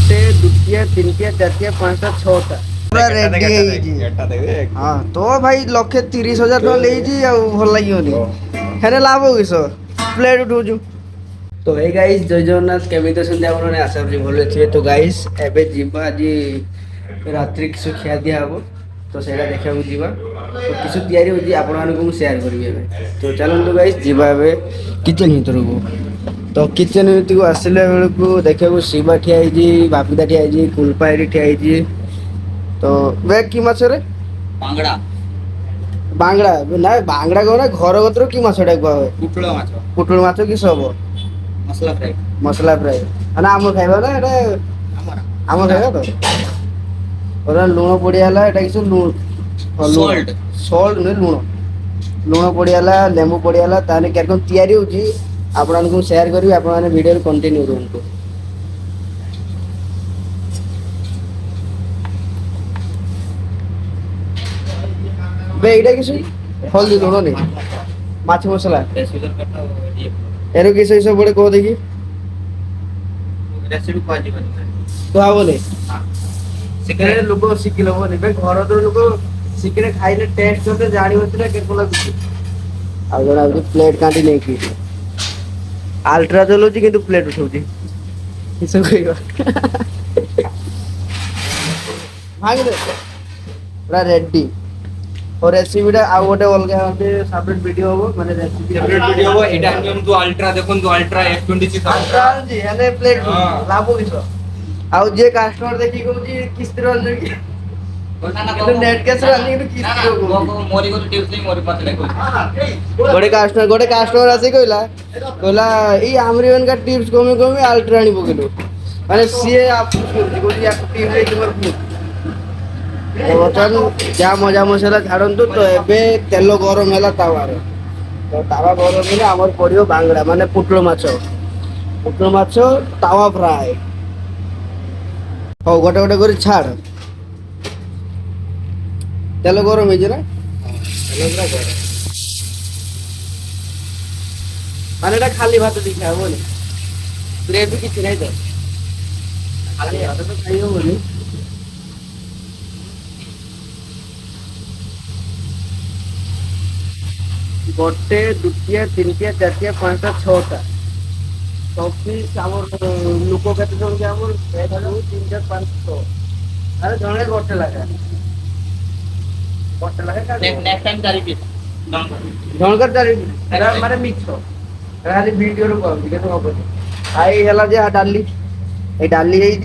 ଗୋଟେ ଦୁଇଟିଆ ତିନିଟିଆ ଚାରିଟିଆ ପାଞ୍ଚଟା ଛଅଟା ପୁରା ରେଡି ହେଇଛି। ହଁ ତ ଭାଇ, 1,30,000 ଟଙ୍କା ନେଇଛି ଆଉ ଭଲ ଲାଗିବନି? ହେଲେ ଲାଭ କିସ ପ୍ଲେଟ୍ ଉଠଉଛୁ ତ? ହେ ଗାଇସ୍, ଜୟ ଜଗନ୍ନାଥ। କେମିତି ଅଛନ୍ତି ଆପଣମାନେ? ଆଶା କରୁଛି ଭଲ ଥିବେ। ତ ଗାଇସ୍, ଏବେ ଯିବା, ଆଜି ରାତିରେ କିଛି ଖିଆ ଦିଆ ହବ, ତ ସେଇଟା ଦେଖିବାକୁ ଯିବା। ତ କିଛି ତିଆରି ହେଉଛି, ଆପଣମାନଙ୍କୁ ମୁଁ ସେୟାର କରିବି ଏବେ। ତ ଚାଲନ୍ତୁ ଗାଇସ୍, ଯିବା ଏବେ କିଚେନ୍ ଭିତରକୁ। ତ କିଚେନ୍ ଭିତରକୁ ଆସିଲା ବେଳକୁ ଦେଖିବାକୁ ଶିବା ଠିଆ ହେଇଛି, ବାପିଦା ଠିଆ ହେଇଛି, କୁଲପା ଏଠି ଠିଆ ହେଇଛି। ତ ବେ କି ମାଛରେ? ବାଙ୍ଗଡ଼ା। ବାଙ୍ଗଡ଼ା ନା ବାଙ୍ଗଡ଼ା କହ ନା, ଘର କତିରୁ କି ମାଛଟା କୁହା ହୁଏ? ପୁଟଳ ମାଛ। ପୁଟଳ ମାଛ କିସ ହବ? ମସଲା ଫ୍ରାଏ। ମସଲା ଫ୍ରାଏ ମାନେ ଆମ ଖାଇବା ନା ଏଟା? ଆମର। ଆମ ଖାଇବା। ତ ବର୍ତ୍ତମାନ ଲୁଣ ପଡ଼ିଆ ହେଲା, ଏଟା କିଛି ଲୁଣ? Salt. ସଲ୍ଟ ନୁହେଁ, ଲୁଣ। ଲୁଣ ପଡ଼ିଆଲା, ଲେମ୍ବୁ ପଡ଼ିଆଲା। ତାହେଲେ କେରକମ ତିଆରି ହେଉଛି, ଆପଣମାନଙ୍କୁ ସେୟାର କରିବି। ଆପଣମାନେ ଭିଡ଼ିଓରେ କଣ୍ଟିନ୍ୟୁ ରୁହନ୍ତୁ। ବେ ଏଇଟା କିଛି ହଳଦୀ ଲୁଣ ନେଇ ମାଛ ମସଲା। ଏର କିସ ସବୁ ପଡ଼େ କହ ଦେଖି। ରେସିପି କୁହାଯିବନି। କୁହାବନି? ସିକ୍ରେଟ। ଲୋକ ଶିଖିଲେ ହବନି ବେ, ଘର ତ ଲୋକ ଶିଖିଲେ ଖାଇଲେ ଟେଷ୍ଟ କଲେ ଜାଣିବ ସିନା କେତେ ଲାଗୁଛି। ଆଉ ଜଣେ ଆଉଛି ପ୍ଲେଟ୍ କାଣ୍ଟି ନେଇକି, ଆଲଟ୍ରା ଚଲାଉଛି କିନ୍ତୁ ପ୍ଲେଟ୍ ଉଠଉଛି। କିସ କହିବ? ଭାଙ୍ଗିଦେ ପୁରା ରେଡି। ଓ ରେସିପିଟା ଆଉ ଗୋଟେ ଅଲଗା ଗୋଟେ ସେପାରେଟ ଭିଡିଓ ହବ, ମାନେ ରେସିପି। ସେପାରେଟ ଭିଡିଓ ହବ ଏଇଟା। ନିଅନ୍ତୁ ଆଲଟ୍ରା, ଦେଖନ୍ତୁ ଆଲଟ୍ରା F26। Ultra ଆଣୁଛି ହେଲେ ପ୍ଲେଟ୍ ଲାଭ କିସ? ଆଉ ଯିଏ କାଷ୍ଟମର ଦେଖିକି କହୁଛି କିସ୍ତିରେ ଆଣୁଛ କି, କିନ୍ତୁ ନେଟ୍ କ୍ୟାସ୍ ରେ ଆଣିନି, କିନ୍ତୁ କିସ୍ତିରେ କହୁଛି। ମୋରି କତୁ ଟିପ୍ସ ଦେଇ ମୋରି ମତେ ଦେଖଉଛି। ଗୋଟେ କାଷ୍ଟମର ଆସି କହିଲା ଏଇ ଆମରି ମାନକା ଟିପ୍ସ କମି କମି ଆଲଟ୍ରା ଆଣି ପକେଇଲୁ। ମାନେ ସିଏ ଆଫସୋସ କରୁଛି, କହୁଛି ୟାକୁ ଟିପ୍ସ ଦେଇଛି ମୋର ଭୁଲ। ତ ବର୍ତ୍ତମାନ ଯାହା ମଜା ମସଲା ଛାଡ଼ନ୍ତୁ, ତ ଏବେ ତେଲ ଗରମ ହେଲା ତାୱାରେ। ତ ତାୱା ଗରମ ହେଲେ ଆମର ପଡ଼ିବ ବାଙ୍ଗଡ଼ା, ମାନେ ପୁଟଳ ମାଛ। ପୁଟଳ ମାଛ ତାୱା ଫ୍ରାଏ। ହଉ, ଗୋଟେ ଗୋଟେ କରି ଛାଡ଼। ତେଲ ଗରମ ହେଇଛି ନା? ତେଲ ପୁରା ଗରମ। ମାନେ ଏଟା ଖାଲି ଭାତ ଦେଇ ଖାଇ ହବନି, ଗ୍ରେଭି କିଛି ନାହିଁ ତ, ଖାଲି ଭାତ ତ ଖାଇ ହବନି। ଗୋଟେ ଦୁଇଟିଆ ତିନିଟିଆ ଚାରିଟିଆ ପାଞ୍ଚଟା ଛଅଟା, ଛଅ ପିସ୍। ଆମର ଲୋକ କେତେ ଜଣ କି ଆମର? ଏକ, ଦୁଇ, ତିନି, ଚାରି, ପାଞ୍ଚ, ଛଅ। ଆରେ ଜଣେ ଗୋଟେ ଲେଖା, ଗୋଟେ ଲେଖା। ନେକ୍ସଟ ଟାଇମ ଚାରି ପିସ୍। ଜଣଙ୍କର ଚାରି ପିସ୍। ଏଟା ମାନେ ମିଛ, ଏଟା ଖାଲି ଭିଡ଼ିଓରୁ କହନ୍ତି, କିନ୍ତୁ ହବନି। I ହେଲା ଯେ ଡାଲି, ଏଇ ଡାଲି ହେଇଛି।